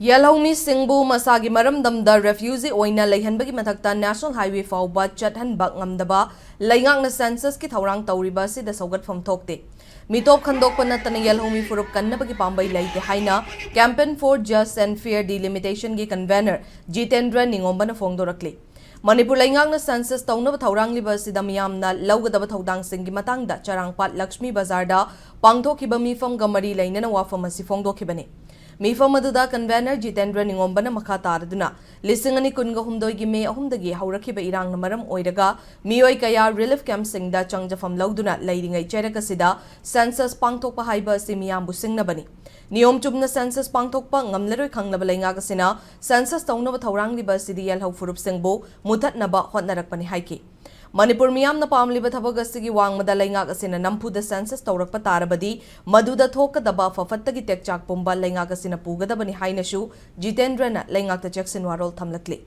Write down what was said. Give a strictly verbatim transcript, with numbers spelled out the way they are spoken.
ꯌꯦꯜꯍꯧꯃꯤꯁꯤꯡꯕꯨ ꯃꯁꯥꯒꯤ ꯃꯔꯝꯗꯝꯗ refugee ꯑꯣꯏꯅ ꯂꯩꯍꯟꯕꯒꯤ ꯃꯊꯛꯇ National Highway ꯐꯥꯎꯕ ꯆꯠꯍꯟꯕ ꯉꯝꯗꯕ ꯂꯩꯉꯥꯛꯅ census ꯀꯤ ꯊꯧꯔꯥꯡ ꯇꯧꯔꯤꯕ ꯑꯁꯤꯗ ꯁꯧꯒꯠꯐꯝ ꯊꯣꯛꯇꯦ꯫ ꯃꯤꯇꯣꯞ ꯈꯟꯗꯣꯛꯄ ꯅꯠꯇꯅ ꯌꯦꯜꯍꯧꯃꯤ ꯐꯨꯔꯨꯞ ꯀꯟꯅꯕꯒꯤ ꯄꯥꯝꯕꯩ ꯂꯩꯇꯦ ꯍꯥꯏꯅ Campaign for Just and Fair Delimitation ꯒꯤ convener ꯖꯤꯇꯦꯟꯗ꯭ꯔ ꯅꯤꯉꯣꯝꯕꯅ ꯐꯣꯡꯗꯣꯔꯛꯂꯤ꯫ ꯃꯅꯤꯄꯨꯔ ꯂꯩꯉꯥꯛꯅ census ꯇꯧꯅꯕ ꯊꯧꯔꯥꯡꯂꯤꯕ ꯑꯁꯤꯗ ꯃꯤꯌꯥꯝꯅ ꯂꯧꯒꯗꯕ ꯊꯧꯗꯥꯡꯁꯤꯡꯒꯤ ꯃꯇꯥꯡꯗ ꯆꯔꯥꯡꯄꯥꯠ ꯂꯛꯁꯃꯤ ꯕꯖꯥꯔꯗ ꯄꯥꯡꯊꯣꯛꯈꯤꯕ ꯃꯤꯐꯝꯒ ꯃꯔꯤ ꯂꯩꯅꯅ ꯋꯥꯐꯝ ꯑꯁꯤ ꯐꯣꯡꯗꯣꯛꯈꯤꯕꯅꯤ꯫ ꯃꯤꯐꯝ ꯑꯗꯨꯗ convener ꯖꯤꯇꯦꯟꯗ꯭ꯔ ꯅꯤꯉꯣꯝꯕꯅ ꯃꯈꯥ ꯇꯥꯔꯗꯨꯅ, ꯂꯤꯁꯤꯡ ꯑꯅꯤ ꯀꯨꯟꯒ ꯍꯨꯝꯗꯣꯏꯒꯤ ꯃꯦ ꯑꯍꯨꯝꯗꯒꯤ ꯍꯧꯔꯛꯈꯤꯕ ꯏꯔꯥꯡꯅ ꯃꯔꯝ ꯑꯣꯏꯔꯒ ꯃꯤꯑꯣꯏ ꯀꯌꯥ relief camp ꯁꯤꯡꯗ ꯆꯪꯖꯐꯝ ꯂꯧꯗꯨꯅ ꯂꯩꯔꯤꯉꯩ ꯆꯩꯔꯛ ꯑꯁꯤꯗ census ꯄꯥꯡꯊꯣꯛꯄ ꯍꯥꯏꯕ ꯑꯁꯤ ꯃꯤꯌꯥꯝꯕꯨ ꯁꯤꯡꯅꯕꯅꯤ꯫ ꯅꯤꯌꯣꯝ ꯆꯨꯝꯅ census ꯄꯥꯡꯊꯣꯛꯄ ꯉꯝꯂꯔꯣꯏ ꯈꯪꯂꯕ ꯂꯩꯉꯥꯛ ꯑꯁꯤꯅ census ꯇꯧꯅꯕ ꯊꯧꯔꯥꯡꯂꯤꯕ ꯑꯁꯤꯗꯤ ꯌꯦꯜꯍꯧ ꯐꯨꯔꯨꯞꯁꯤꯡꯕꯨ ꯃꯨꯊꯠꯅꯕ ꯍꯣꯠꯅꯔꯛꯄꯅꯤ ꯍꯥꯏꯈꯤ꯫ ꯃꯅꯤꯄꯨꯔ ꯃꯤꯌꯥꯝꯅ ꯄꯥꯝꯂꯤꯕ ꯊꯕꯛ ꯑꯁꯤꯒꯤ ꯋꯥꯡꯃꯗ ꯂꯩꯉꯥꯛ ꯑꯁꯤꯅ ꯅꯝꯐꯨꯗ census ꯇꯧꯔꯛꯄ ꯇꯥꯔꯕꯗꯤ, ꯃꯗꯨꯗ ꯊꯣꯛꯀꯗꯕ ꯐꯐꯠꯇꯒꯤ ꯇꯦꯛꯆꯥꯛ ꯄꯨꯝꯕ ꯂꯩꯉꯥꯛ ꯑꯁꯤꯅ ꯄꯨꯒꯗꯕꯅꯤ ꯍꯥꯏꯅꯁꯨ ꯖꯤꯇꯦꯟꯗ꯭ꯔꯅ ꯂꯩꯉꯥꯛꯇ ꯆꯦꯛꯁꯤꯟ ꯋꯥꯔꯣꯜ ꯊꯝꯂꯛꯂꯤ꯫